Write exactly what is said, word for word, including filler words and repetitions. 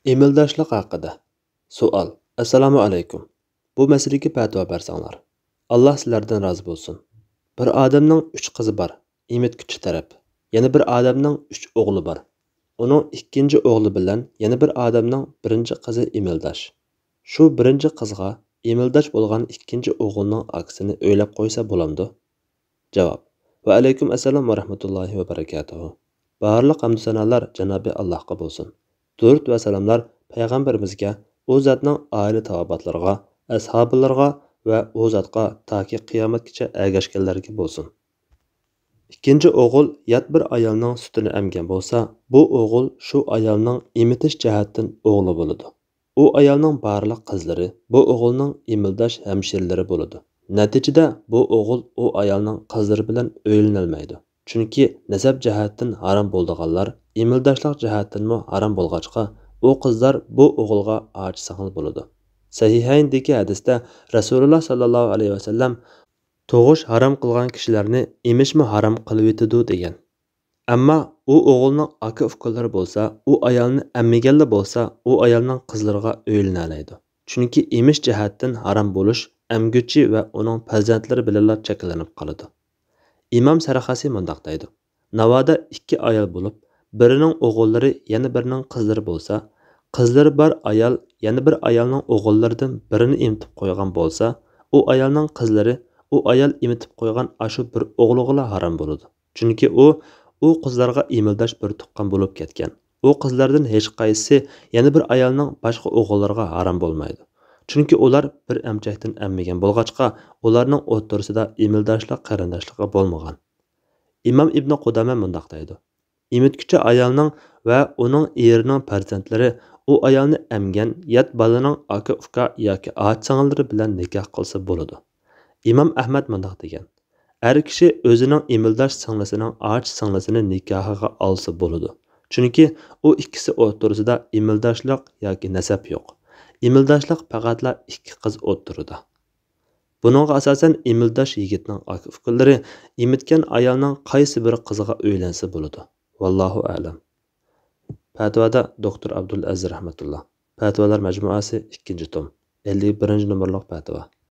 ئىمىلداشلىق ھەققىدە سوئال. ئەسسالامۇ ئەلەيكۇم. بۇ مەسىلىگە پەتىۋا بەرسەڭلار. ئاللا سىلەردىن رازى بولسۇن. بىر ئادەمنىڭ ئۈچ قىزى بار، ئېمىتكۈچى تەرەپ. يەنە بىر ئادەمنىڭ ئۈچ ئوغلى بار. ئۇنىڭ ئىككىنچى ئوغلى بىلەن يەنە بىر ئادەمنىڭ بىرىنچى قىزى ئىمىلداش. شۇ بىرىنچى قىزغا ئىمىلداش بولغان ئىككىنچى ئوغلىنىڭ ئاكىسىنى ئۆيلەپ قويسا بولامدۇ؟ جاۋاب. ۋەئەلەيكۇم ئەسسالام ۋە رەھمەتۇللاھى ۋە بەرىكاتۇھۇ. بارلىق ھەمدۇ سانالار جانابى ئاللاھقا بولسۇن. دۇرۇت ۋە سالاملار پەيغەمبىرىمىزگە، ئۇ زاتنىڭ ئائىلە تاۋابىئاتلىرىغا، ئەسھابىلىرىغا ۋە ئۇ زاتقا تاكى قىيامەتكىچە ئەگەشكەنلەرگە بولسۇن. ئىككىنچى ئوغۇل يات بىر ئايالنىڭ سۈتىنى ئەمگەن بولسا، بۇ ئوغۇل شۇ ئايالنىڭ ئېمىتىش جەھەتتىن ئوغلى بولىدۇ. ئۇ ئايالنىڭ بارلىق قىزلىرى بۇ ئوغۇلنىڭ ئىمىلداش ھەمشىرىلىرى بولىدۇ. نەتىجىدە بۇ ئوغۇل ئۇ ئايالنىڭ قىزلىرى بىلەن ئۆيلىنەلمەيدۇ. چۈنكى نەسەب جەھەتتىن ھارام بولىدىغانلار ئىمىلداشلىق جەھەتتىنمۇ ھارام بولغاچقا، ئۇ قىزلار بۇ ئوغۇلغا ئاچا سىڭىل بولىدۇ. سەھىھەيندىكى ھەدىستە رەسۇلۇللا ساللاللاھۇ ئەلەيھى ۋەسەللەم، تۇغۇش ھارام قىلغان كىشىلەرنى ئېمىشمۇ ھارام قىلىۋېتىدۇ، دېگەن. ئەمما ئۇ ئوغۇلنىڭ ئاكا-ئۇكىلىرى بولسا، ئۇ ئايالنى ئەممىگەنلا بولسا، ئۇ ئايالنىڭ قىزلىرىغا ئۆيلىنەلەيدۇ. چۈنكى ئېمىش جەھەتتىن ھارام بولۇش ئەمگۈچى ۋە ئۇنىڭ پەرزەنتلىرى بىلەنلا چەكلىنىپ قالىدۇ. ئىمام سەرخاسى مۇنداق دەيدۇ: ناۋادا ئىككى ئايال بولۇپ، بىرىنىڭ ئوغۇللىرى يەنە بىرىنىڭ قىزلىرى بولسا، قىزلىرى بار ئايال يەنە بىر ئايالنىڭ ئوغۇللىرىدىن بىرىنى ئېمىتىپ قويغان بولسا، ئۇ ئايالنىڭ قىزلىرى ئۇ ئايال ئېمىتىپ قويغان ئاشۇ بىر ئوغلىغىلا ھارام بولىدۇ. چۈنكى ئۇ، ئۇ قىزلارغا ئىمىلداش بىر تۇغقان بولۇپ كەتكەن. ئۇ قىزلاردىن ھېچقايسىسى يەنە بىر ئايالنىڭ باشقا ئوغۇللىرىغا ھارام بولمايدۇ. چۈنكى ئۇلار بىر ئەمچەكتىن ئەممىگەن بولغاچقا، ئۇلارنىڭ ئوتتۇرىسىدا ئىمىلداشلىق قېرىنداشلىقى بولمىغان. ئىمام ئىبنى قۇدامە مۇنداق دەيدۇ: ئېمىتكۈچى ئايالنىڭ ۋە ئۇنىڭ ئېرىنىڭ پەرزەنتلىرى ئۇ ئايالنى ئەمگەن يات بالىنىڭ ئاكا-ئۇكا ياكى ئاچا-سىڭىللىرى بىلەن نىكاھ قىلسا بولىدۇ. ئىمام ئەھمەد مۇنداق دېگەن: ئەر كىشى ئۆزىنىڭ ئىمىلداش سىڭلىسىنىڭ ئاچا-سىڭلىسىنى نىكاھىغا ئالسا بولىدۇ. چۈنكى ئۇ ئىككىسى ئوتتۇرىسىدا ئىمىلداشلىق ياكى نەسەب يوق. ئىمىلداشلىق پەقەتلا ئىككى قىز ئوتتۇرىدا. بۇنىڭغا ئاساسەن ئىمىلداش يىگىتنىڭ ئاكا-ئۇكىلىرى ئېمىتكەن ئايالنىڭ قايسى بىر قىزىغا ئۆيلەنسە بولىدۇ. ۋاللاھۇ ئەلەم. پەتىۋادا دوكتور ئابدۇل ئەزىز رەھمەتۇللا. پەتىۋالار مەجمۇئەسى، ئىككىنچى توم، ئەللىك بىرىنچى نومۇرلۇق پەتىۋا.